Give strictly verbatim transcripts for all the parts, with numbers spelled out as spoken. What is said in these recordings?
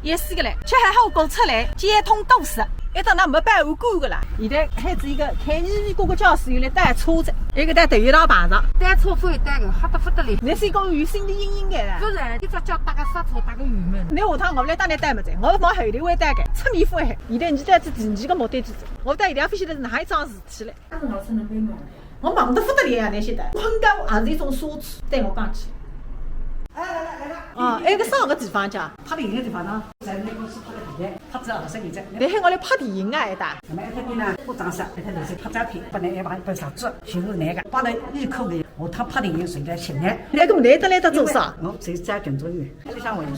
也是个嘞，吃海火锅出来，交通堵塞。一到那没办法过个啦。现在还是一个开一米过个教室，有来带车子，一个带队一道排着。带车费带个，吓得不得了。那是一个有心理阴影个啦。不然，一只脚踏个刹车，踏个油门。那下趟我来带你带么子，我往后头会带个，出面勿害。现在你带仔第二个目的地，我带一条飞机的是哪一桩事体嘞？但是我是能被弄的。我忙得不得了呀，那些的，困觉也是一种奢侈，对我讲起。哎，来了，来了。啊，哎，个啥个地方讲？拍电影的地方呢？在那公司拍个电影，拍仔二十年了。那还我来拍电影啊，还打？那么一个呢，不长沙，一个就是拍照片，本来要拍一本杂志，全部那个，拍了一口的，我他拍电影随便请的。那个没得来得做啥？我谁在群众里，就像我一样。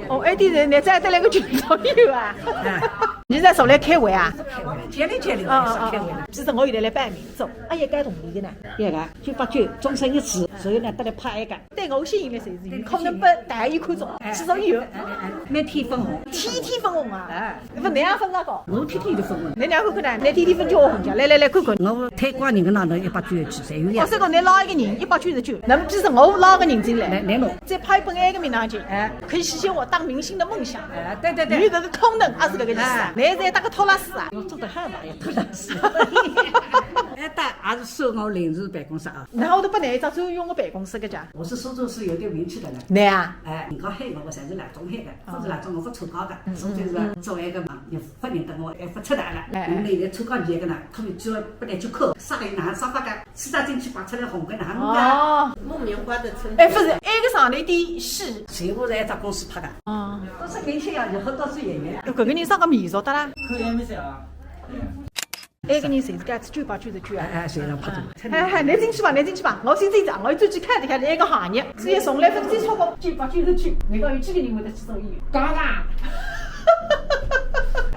哦，哎，对对，你在这来个群众里啊？哎。你在手里开会啊？开会，接力接力的，啊啊啊！是开会的。其实我现在来办名字，哎呀，该同意的呢。对个，九八九，终身一次，所以呢，大家拍一个。 对我吸引的侪是有可能拨大家看中，至少有。哎，哎，哎，每天粉红。天天粉红啊？哎。勿，侬也粉啥个？我天天都粉红。侬哪看看呢？侬天天粉叫我红叫，来来来看看。我推广人个哪能一百九十七，侪有呀。哦，搿个侬拉一个人一百九十九，那么就是我拉个人进来，来，来弄。再拍一本埃个名堂剧，哎。可以实现我当明星的梦想。哎，对对对。有搿个可能，也是搿个意思啊。哎。侬现在搭个托拉斯啊？我做得很嘛，也托拉斯。哎，但还是算我临时办公室啊。然后都拨侬一只专用个办公室个家。 我是苏州市有点名气的呢。侬啊？哎，人家喊我，我侪是老总喊的，哦。勿是老总我勿参加的，嗯，苏州是嗯，嗯。作为一个嘛，也勿认得我，也勿出台了。哎，哎。我们那个参加节个呢，他们就要不得去看，啥个拿沙发个，四大进去拔出来红个，哪能个？哦。木棉花的春。哎，勿是，埃个上头的是。全部是一只公司拍的。哦。都是明星啊，有很多是演员。搿个人啥个面熟的啦？看M C啊。埃个人侪是搿次九八九十九啊。哎，哎，侪要拍的。哎，哎，侬进去吧，侬进去吧，我先进去，我要转去看一下埃个行业。之前从来勿接触过九八九十九，侬讲有几个人会得去做演员？讲啦。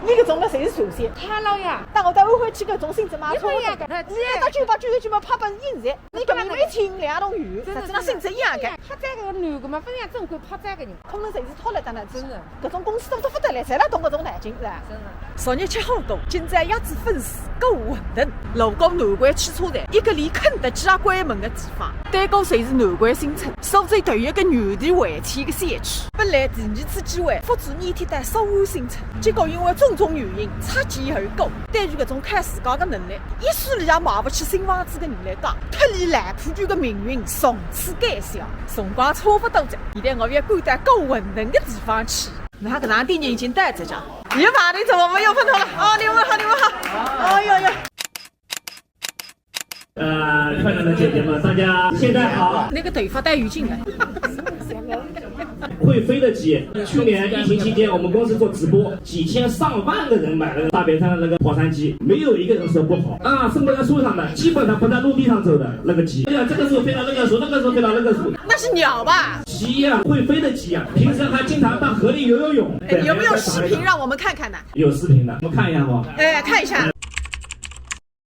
侬搿种个侪是传销。他了呀。但我到安徽去搿种性质嘛，一模一样的。差勿多。哎，到九八九十九嘛，拍本影子。 侬搿面没请两桶油，真的，实际上性质一样的。真的。拍这个男的嘛，非常正规，拍这个人。可能侪是套了的呢，真的。搿种公司多得不得了，侪来动搿种脑筋，是吧？真的。昨日吃火锅，今朝约仔粉丝过馄饨，路过南关汽车站，一个连肯德基也关门的地方，对过侪是南关新村，苏州头一个原地回迁的小区。本来第二次机会，发展延期到苏安新村，结果因为种种原因，擦肩而过。对于搿种靠自家的能力， 一世里也买勿起新房子的人来讲，脱离烂破区的命运从此改写。辰光差勿多了，现在我要赶到过馄饨的地方去。那搿两点人已经到这家，又排队，怎么没有碰头了？哦，你们好，你们好。哎呦呦。呃，漂亮的姐姐们，大家现在好。那个头发戴眼镜的。 会飞的鸡，去年疫情期间，我们公司做直播，几千上万个人买了大别山的那个跑山鸡，没有一个人说不好啊。生活在树上的，基本上不在陆地上走的那个鸡。哎呀，这个树飞到那个树，那个树飞到那个树。那是鸟吧？鸡呀，会飞的鸡呀，平时还经常到河里游游泳。哎，有没有视频让我们看看呢？有视频的，我们看一下好不好？哎，看一下。